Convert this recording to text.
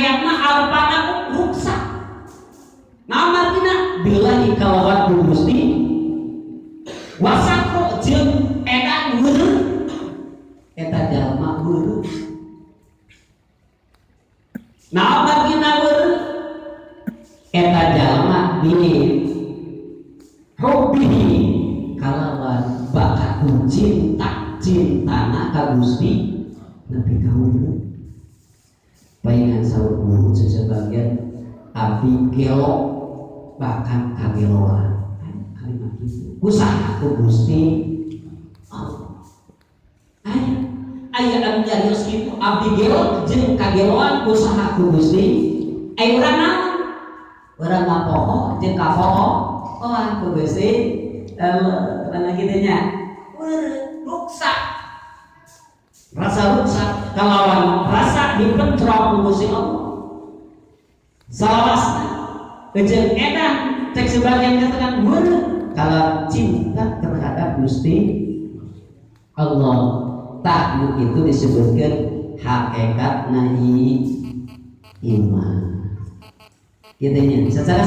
Syariat mah arupana ruksak. Nah, martina billahi kalawan ku Gusti wasako jeung edan weureu, eta jalma weureu. Nah, martina weureu eta jalma bi hubbihi kalawan bakat cinta, cintana ka Gusti nepi ka weureu. Paingan saur guru sebagian, abdi gelo bahkan kageloan, kalimat itu usaha ku Gusti Allah. Aya, aya anu nyarios kitu, abdi gelo jeung kageloan usaha ku Gusti. Aya urang naon? Urang ngapoho jeung kapoho oh ku Gusti Allah mana kitu nya. Ruksak, rasa ruksak kalawan rasa dipentrok ku Gusti Allah salawasna jeung edan, cek sebagian katakan weureu kalau cinta terhadap Gusti Allah. Tah, itu disebutkan hakikat nahi iman gitu nya secara